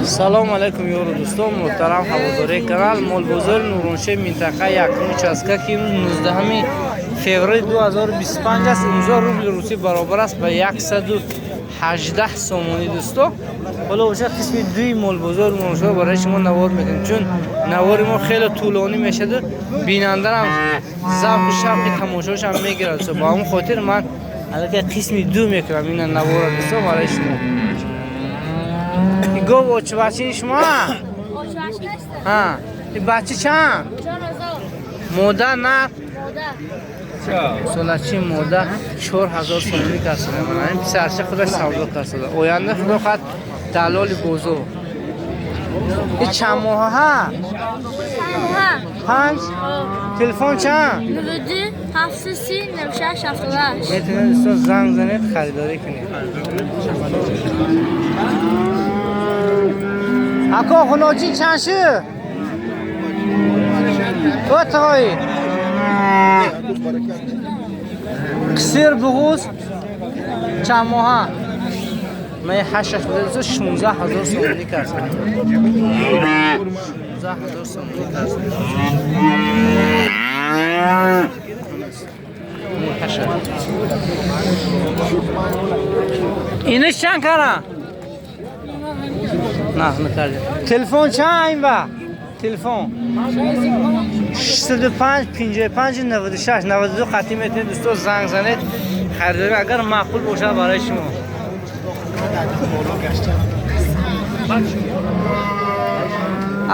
Салом алейкум, ёру дӯстон, муҳтарам ҳаводории канал. Молбозори Нуронше, минтақа якум участка, ки имрӯз 19 феврали 2025 аст. Имрӯза рубли русӣ баробар аст ба 118 сомонӣ. Дӯсто, ҳоло боша, қисми дуи молбозори Нуроншеро барои шумо навор мекунем, чун навори мо хеле тӯлонӣ мешаду бинандарам завқу шавқи тамошошам мегирад. Ба ҳамон хотир ман аллакай қисми ду мекунам ина навора, дӯсто, барои шумо. Гов очбачини шумо? Ҳа, бача чанд? Мода, нар? Солачи мода 4000 сомонӣ касода. Ин писарча худаш савдо касода. Оянда, худо хоҳад, далоли бозор. И чанд моҳа? Ҳа, панҷ. Телефон чанд? 92 730 96 78. Метавонед, дӯстон, занг занед, харидорӣ кунед. Ако, хуночин чанд шуд? Отои қисир буғуз чанд моҳа? Ман ҳашташ буда, 16 000 сомонӣ кардам. 16 000 сомонӣ кардам. Инаш чанд кара? Нах накардем. Телефон чанд ин ба? Телефон 605 55 96 92 қатъӣ метавонед, дӯсто, занг занед, харидорӣ, агар маъқул бошад барои шумо.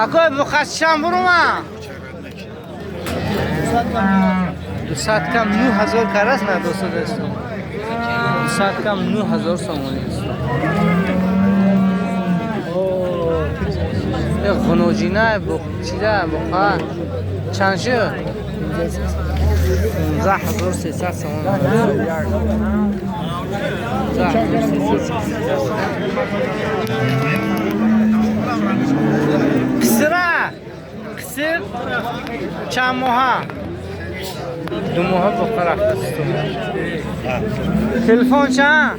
Акой, буқас чанд бурума? 200 кам 9000 караст на, дӯсто, дӯсто. 200 кам 9000 сомонӣ, дӯсто. Ғуноҷина чида буқа чанд шуд? 15 300 сомон. 15 300. Қисира? Қисир чанд моҳа? 2 моҳа буқа рафта. Телефон чанд?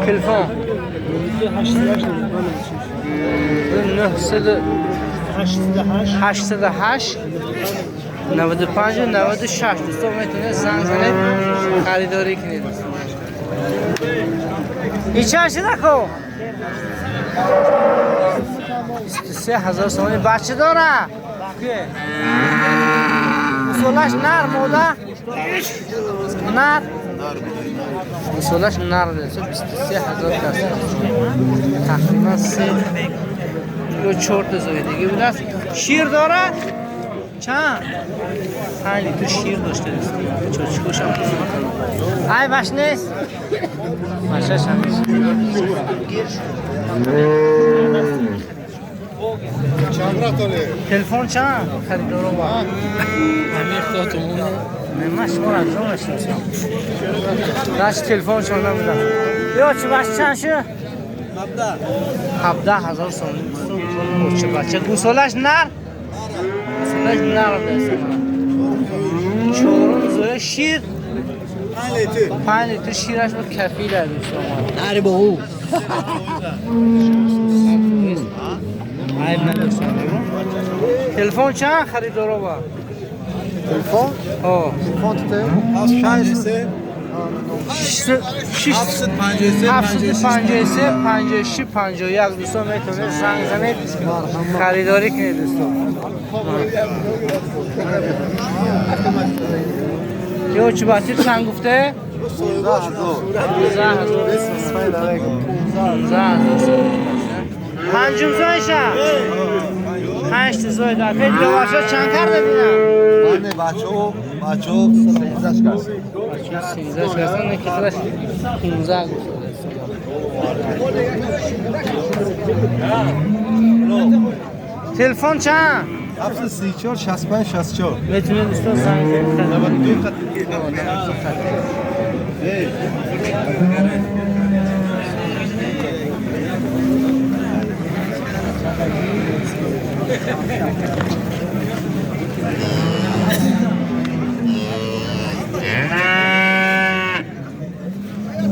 Телефон 988 95 96. Дӯстон, метавонед занг занед, харидорӣ кунед. И чанд шуда ко? 23 000 сомонӣ. Бача дора? Усолаш нар, мода? Нар? Усолаш нар, 23 000 кас. Тақрибан се ё чор та зоидагӣ будааст. Шир дорад? Чанд? 5 литр шир дошта, дӯстон. Чочкошам. Ай, баш нест? Башаш ҳам нест. Телефон чанд? Харидоро ба. Ман шуморо аз ҷо мешиносам. Раш телефон шумо набудам. Ё чӣ баш чанд шуд? 17 000 сомонӣ. Очи бача гусолаш нар? Гусолаш нар аст. Чорум зоя, шир 5 литр шираш буд, кафил аст, дӯстон. Нари бо ӯ. Айб надоштам. Телефон чанд харидоро ба? Телефон? Ҳо. Телефон тите? 6 753 56 51. Дӯстон, метавонед занг занед, харидорӣ кунед, дӯстон. Ё чӣ бача чанд гуфте? 15 000. 15 000. Панҷум зоиша? Панҷ зои дар пеш ловаша чанд карда бинам? Бачаҳо, бачаҳо 13 кас. Бачаҳо 13 кас, не ки худаш 15 гуфта. Телефон чанд? 734 65 64. Метавонед, дӯстон, занг занед. 92 хат. 92 хат.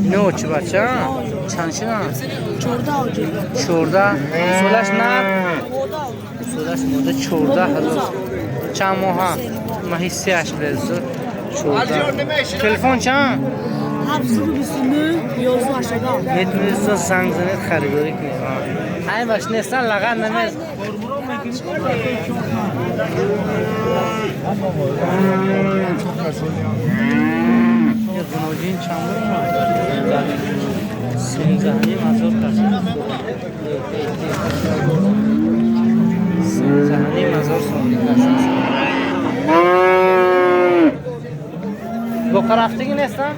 Ино чӣ бача? Чанд шудан? 14 солаш нар солаш мода 14,000 чанд моҳа маҳи сеаш безу 14 телефон чанд 729 11 метавонед занг занед харидорӣ кунед айн баш нестан лағат намез гуноҷин чанд 13,500 кас 13,500 сомонӣ кас боқарафтагӣ нестан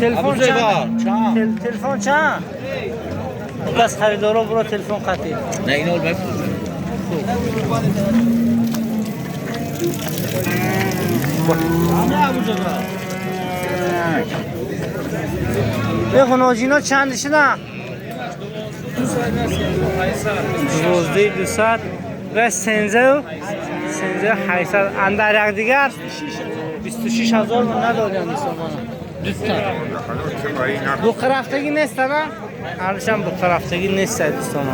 телефон чанд телефон чанд кас харидоро буро телефон қатӣ نه اینو بفروش غناجینا چند شدن؟ 12,200 و 13,800 اندر یک دیگر 26,000 من ندادیم دوستان بخرفتگی نیست نه؟ هرشم بخرفتگی نیست دوستان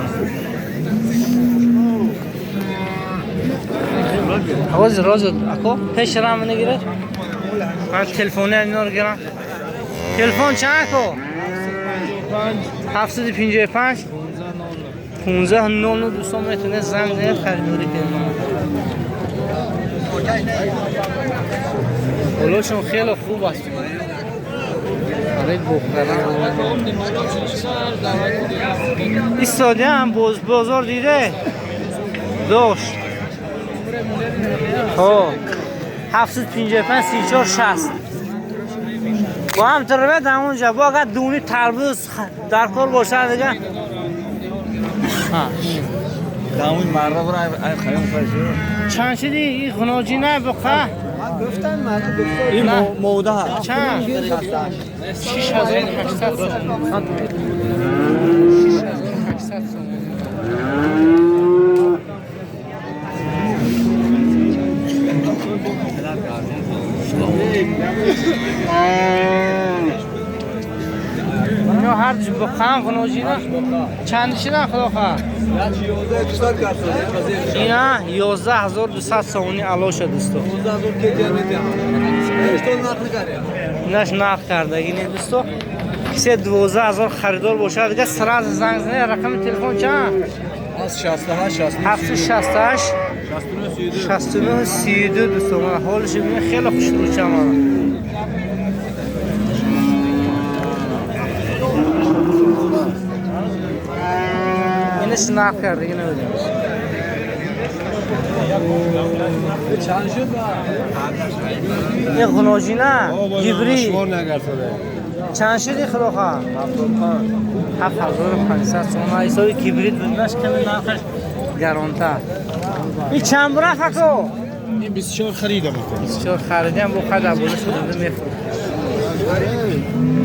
آواز راز اکو پیش رام نگیره من تلفن اینا رو گیرم تلفن چند کو 755 15 00 دوستان میتونه زنگ زنید خریداری کنید پلوشون خیلی خوب است برای بخرن ایستاده هم بازار دیده داشت خب 755 34 60 با هم تربیت همونجا با اگر دونی تربوز در کار باشه دیگه دامون مرا برای خیلی فرشی چند شدی این خناجی نه بخواه گفتن مرا گفتن این موده هست چند 6800 سوم 6800 سوم اینا هر دو بخواه خناجی نه چند شدن خدا خواه اینا 11,200 سومونی علا شد دوستو ایناش نقل کرده اینه دوستو کسی 12,000 خریدار باشه دیگه سراز زنگ زنه رقم تلفن چند 768 69 32 دوستو من حالش ببین خیلی خوش رو چم اینش نقل کرده اینو بدیم این غناجینه گیبری چند شدی خدا 7500 سوم حسابی گیبرید بودنش کمی نرخش گرانتر این چند برف اکو؟ این 24 خریدم 24 خریدم با قدر بوده شده میخورد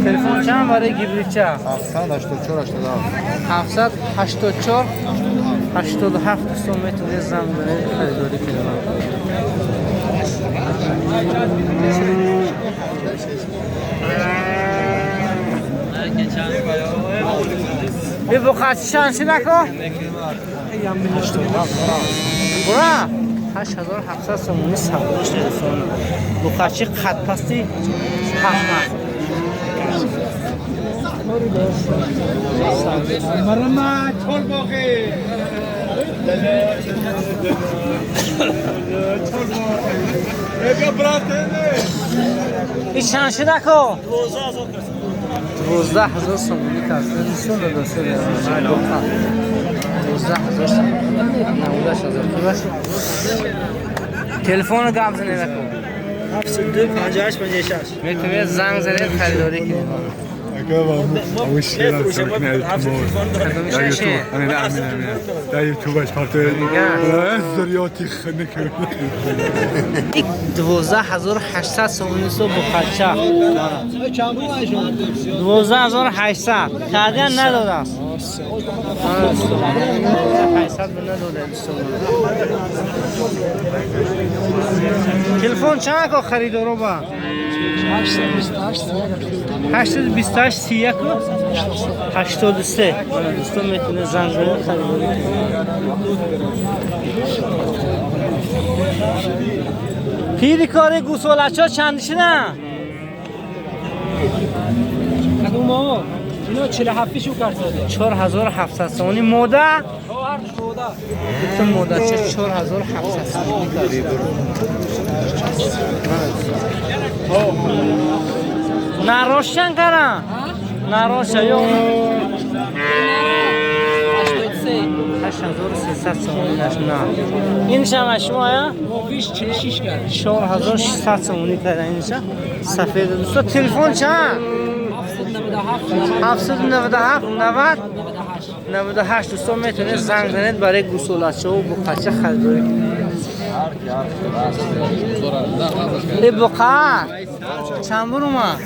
تلفن چند برای گیبرید چه؟ 784 87 784 87 دوستان میتونید زنگ بزنید خریداری کنید این بخاطی چند شد اکو؟ برا 8700 سومونی سودا شده دوستان بخاطی قد پستی پخمه این چند شد اکو؟ 12,000 سومونی کسته دوستان دوستان 12,000 سومونی 98,000 خوب است تلفن گام زنه نکن 72 58 56 میتونید زنگ زنید خریداری کنید در یوتیوبش پرتو زریاتی خنک 12,800 سومونی سو بخچه 12,800 کردن نداده است 800 надода. Телефон чанд ко харидоро ба? 828 31 83. Дӯстон метавонед занг занед харидорӣ кунед. Пири кори гӯсолачо чанд шина? Кадом мо? Ино 47 шу кард. 4700 сомонӣ мода? Дуто модача 4700 сомонӣ кард. Нарошан кара? Нароша ё 83 сомонӣ на. Ин шама шумо я? 46 кард. 4600 сомонӣ кард инша. Сафед дӯсто телефон чанд? 797 90 98. Дӯстон метавонед занг занед барои гӯсолачаҳо буқача харидорӣ кунед. Буқа чанд бур омад?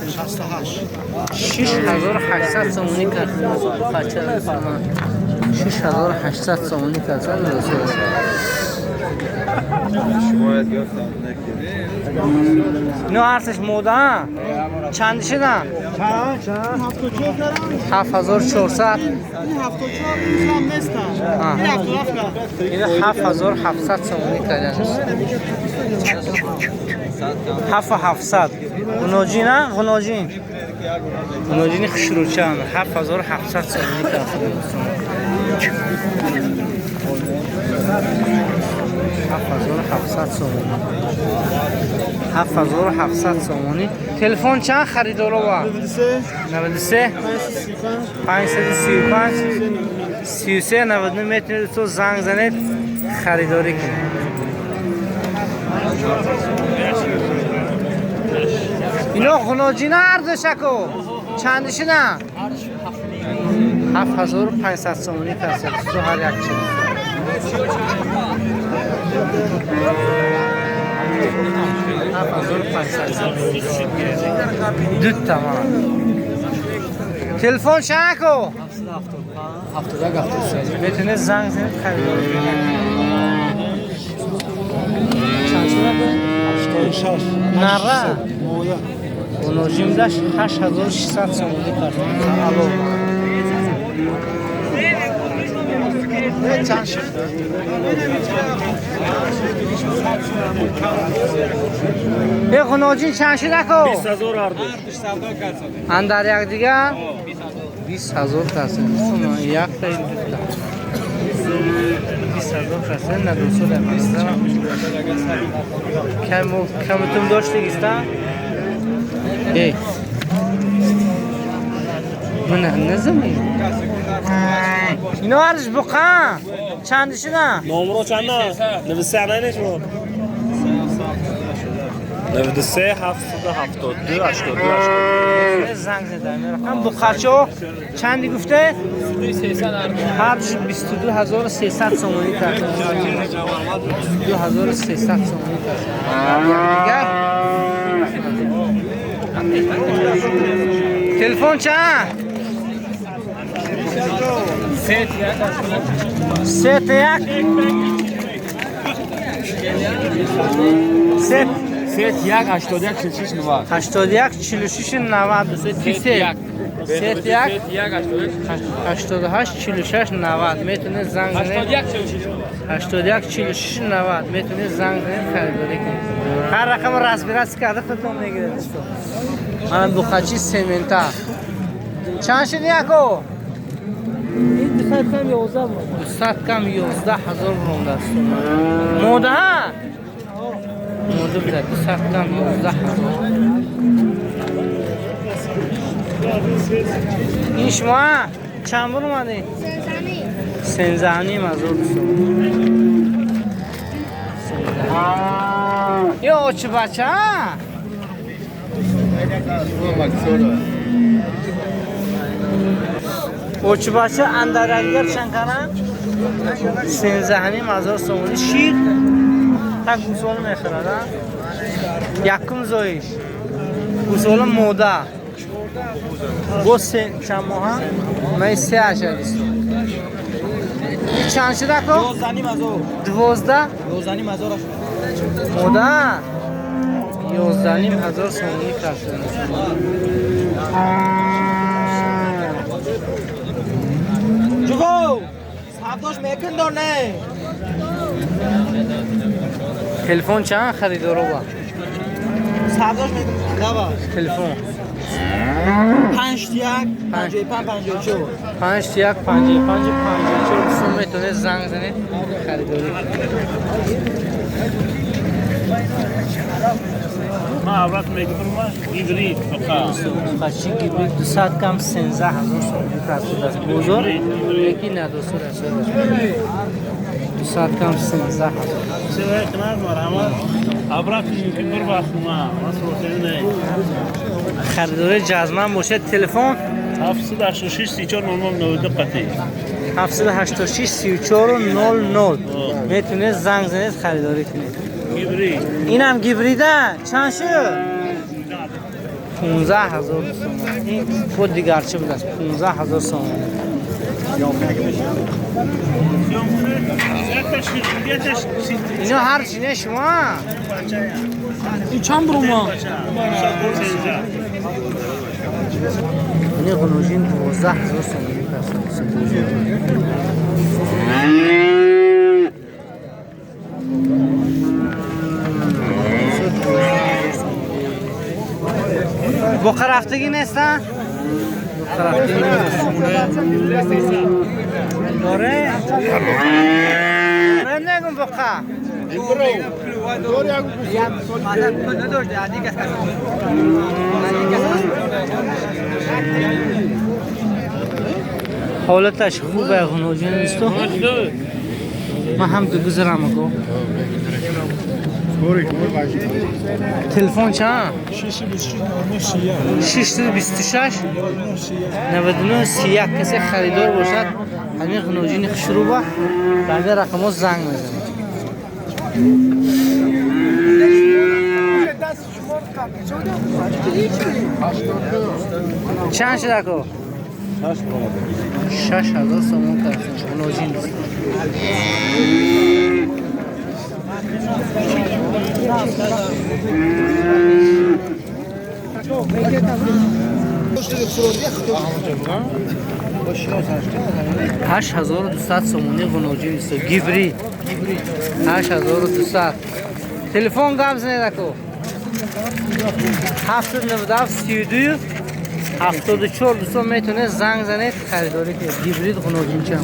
6800 сомонӣ кард. Буқача 6800 сомонӣ кард. Ино ҳарсаш мода? Чанд шидан? 7400. Ино 7700 сомонӣ кардан. 7700. Ғуноҷин а? Ғуноҷин. Ғуноҷини хушрӯчан 7700 сомонӣ кардан. 7700 сомонӣ. 7700 сомонӣ. Телефон чанд харидоро ба? 93 535 33 99. Метавонед то занг занед харидорӣ кунед. Ино ғуноҷина арзишако чанд шина? 7500 сомонӣ каса. Ҳар як чиз. 7500 сомонӣ. Ду тамом. Телефон чанд ко? 775 73. Метавонед занг занед харидорӣ кунед. Чанд шуда? 86. Нара? Ғуноҷин дашт 8600 сомонӣ кард. Алло. Ғуноҷин чанд шуда ко? 20000 ҳарду. Андар як дига? 20000 каса. Якта ин дута. 20000 каса на дӯсто дар назарам. Камутум доштагиста? Эй. Мана назами. Ино арш буқа. Чанд шуда? Номро чанда? 93 нанеш мо. 93 772 82 82. Занг задам. Рақам буқачо чанди гуфте? Ҳарш 22300 сомонӣ кард. 2300 сомонӣ кард. Дигар телефон чанд? 3 1 3 1 81 46 90. 81 46 90. 3 1 88 46 90. Метавонед занг занед. 81 46 90. Метавонед занг занед харидорӣ кунед. Ҳар рақам разбираться карда худтон мегиред дӯстон. Мана буқачи семента. Чанд шуд яко? 200 кам 11. 200 кам 11 ҳазор рондаст. Мода? Мода буда 200 кам 11 ҳазор. Ин шумо чанд бор омадед? 13 ҳазор дӯстон. Ё очи бача? Очи бача андарангар чанд кара? 13 ҳазор сомонӣ. Шир так гӯсола мехӯрад, а? Якум зоиш. Гӯсола мода. Бо се чанд моҳа? Ман се аша дӯстон. Чанд шуда ко? 12.5 ҳазор. 12? 11.5 ҳазор. Мода? 11.5 ҳазор сомонӣ кард. Ҷуғо! Савдош мекун дор не? Телефон чанд харидоро ба? Савдош мекун. Давай. Телефон. 5 1 55 54. 5 1 55 54 дӯстон метавонед занг занед харидорӣ кунед. ما عبرت میگم гибрид фақат. Қачи гибрид 200 кам 13 ҳазор сомонӣ кард шудааст. Бозор яки надосур аст. 200 кам 13 ҳазор. Севай кунад марҳамат. Обрат мумкин бир вақт ма. Ма Харидори ҷазман бошад телефон 786 34 00 92 қатъи. 786 34 00 метавонед занг занед харидорӣ кунед. Гибрид. Инам гибрида чанд шуд? 15 ҳазор сомон. Ин бо дигарчи будааст? 15 ҳазор сомон. Ино ҳар чи не шумо? Ин чанд бурума? Ини ғуножин 12 ҳазор сомонӣ аст. Буқа рафтагӣ неста? Буқа рафтагӣ нест. Доре? Доре негум буқа. Ҳолаташ хубе ғуноҷин дӯсто. Ман ҳам ду гузарам ако. Телефон чанд? 626 99 31 касе харидор бошад ҳамин ғуноҷини хушрӯба ба ҳамин рақамҳо занг мезанад. Чанд шуд ако? 6 ҳазор сомон кард ғуноҷин. 8200 сомонӣ ғуноҷин дӯсто гибрид 8200. Телефон гап занед ако. 797 32 74 дӯстон метавонед занг занед харидорӣ кунед гибрид ғуноҷинча.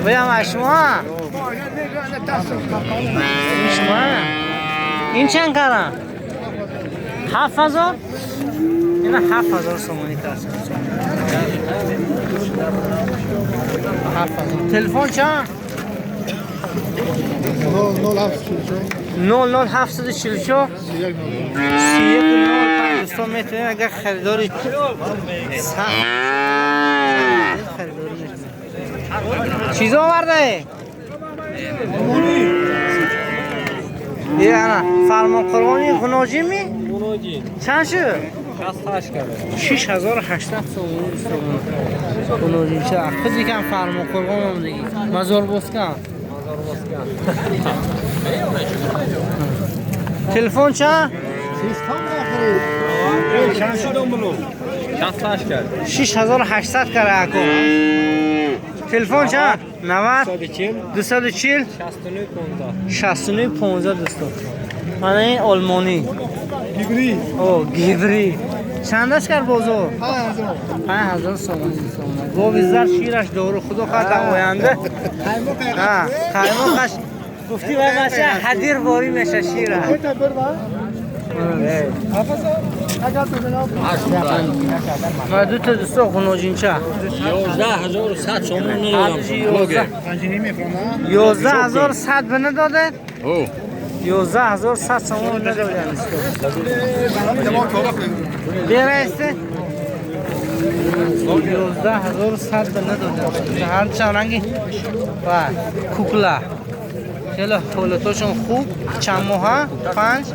Боям аз шумо? Ин шумо? Ин чанд карам? 7000? Ина 7000 сомонӣ кард. 7000. Телефон чанд? 00744 31 05 дӯстон метавонед агар харидори сахт харидорӣ мекунед. Чиз овардаe? Ана фармон қурбони ғуноҷин ми? Чанд шуд? 6800 сомонӣ дӯстон. Ғуноҷинча. Худи кам фармон қурбон омадагӣ. Мазорбозкан. Телефон чанд? 6800 кара ако. Телефон чанд? 90 240 69 15 дӯстон. Мана ин олмонӣ. Гибрид. О, гибрид. Чандаш кар бозор? 5000 сомонӣ дӯстон. Гови зар шираш дору худо хоҳад дар оянда. Ҳа, қаймоқаш гуфтӣ вай бача ҳадир ворӣ меша шира. Ма ду та дӯсто ғуноҷинча. 11100 сомон надодам. 11100 ба надодед? 11100 сомон надодем. Берасте? 11100 ба надодем. Ҳарчанд ранги ва кукла. Хеле ҳолатошон хуб. Чанд моҳа? 5?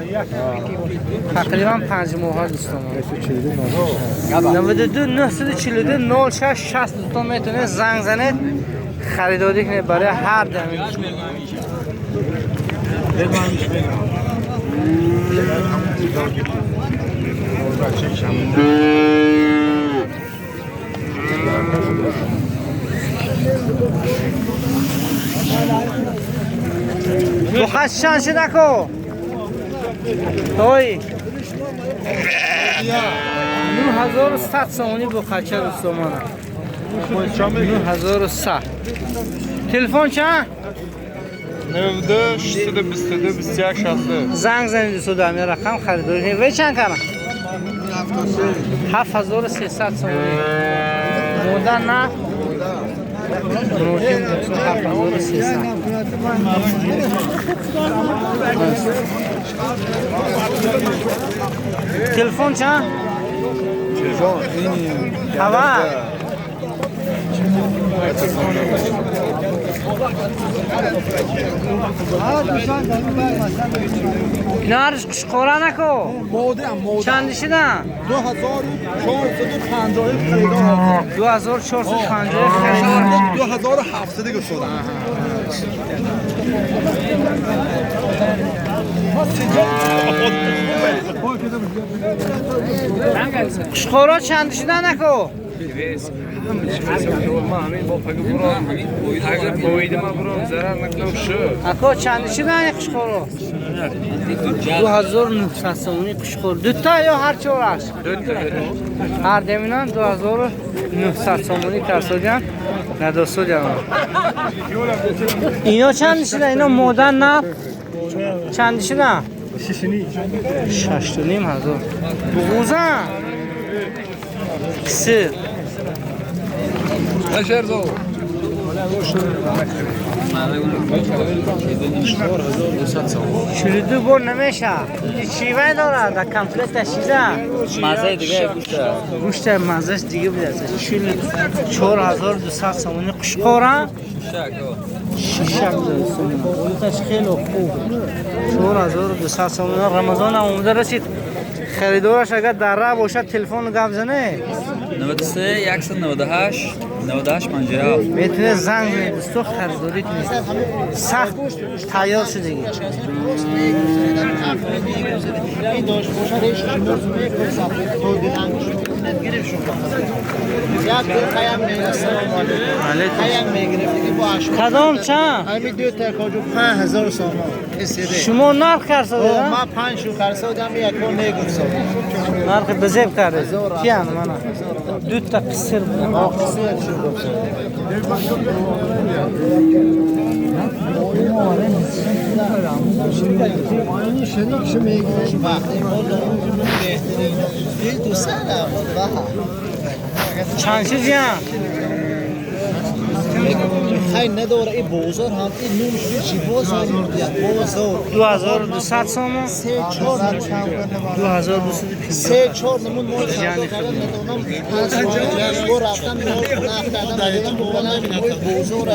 Тақрибан 5 моҳа дӯстон. 92 942 06 60 дӯстон метавонед занг занед, харидорӣ кунед барои ҳар дами. بخش چند شد اکو؟ توی 9100 سومونی بخچه دوستان. 9100. تلفن چند؟ 92 622 21 60. زنگ زنید دوستان همین رقم خریداری کنید. وی چند کنم؟ 7300 سومونی. مودن نه؟ ممکن 7300. تلفن چند؟ تلفن هوا نارش قشقورا نکو. چند شدن؟ 2450 خریدار. 2450 خریدار. 2700 دیگه شدن. قشقورا چند شدن نکو؟ اکو چند شدن قشقورا؟ 2900 سومونی قشقور. دوتا یا هر چهارش؟ هر دمینان 2900 سومونی کرسودیان ندوسودیان. اینا چند شدن؟ اینا مودن نه؟ چند شدن؟ 6,500. بغوزن؟ سه. 42 بار نمیشه. شیوه داره در کمپلت شیزه. مزه دیگه گوشت. گوشت مزهش دیگه بوده. 44200 سومونی قشقوره. شیشک دوستان. خیلی خوب. 4200 سومونی. رمضان هم اومده رسید. خریدارش اگر در راه باشد تلفن گپ زنه. 93 198 98 57. میتونه زنگ بزنید دوستو خریداری کنید. سخت تیار شده دیگه. کدام چند؟ همین دو تا کاجو 5000 سامان. شما نرخ کرده؟ من 5 شو خرسادم یک بار نگفتم. نرخ بزیب کرده. کیان من؟ دو تا قصر بود. آه قصر شو گفتم. چند چیزی هم؟ خیلی نداره این بازار هم این نومش چی بازار بازار 2200 سومون 3 4 2250 3 4 نمون مال سودا کردم ندونم پس با رفتن مال خونه کردم ندونم بازار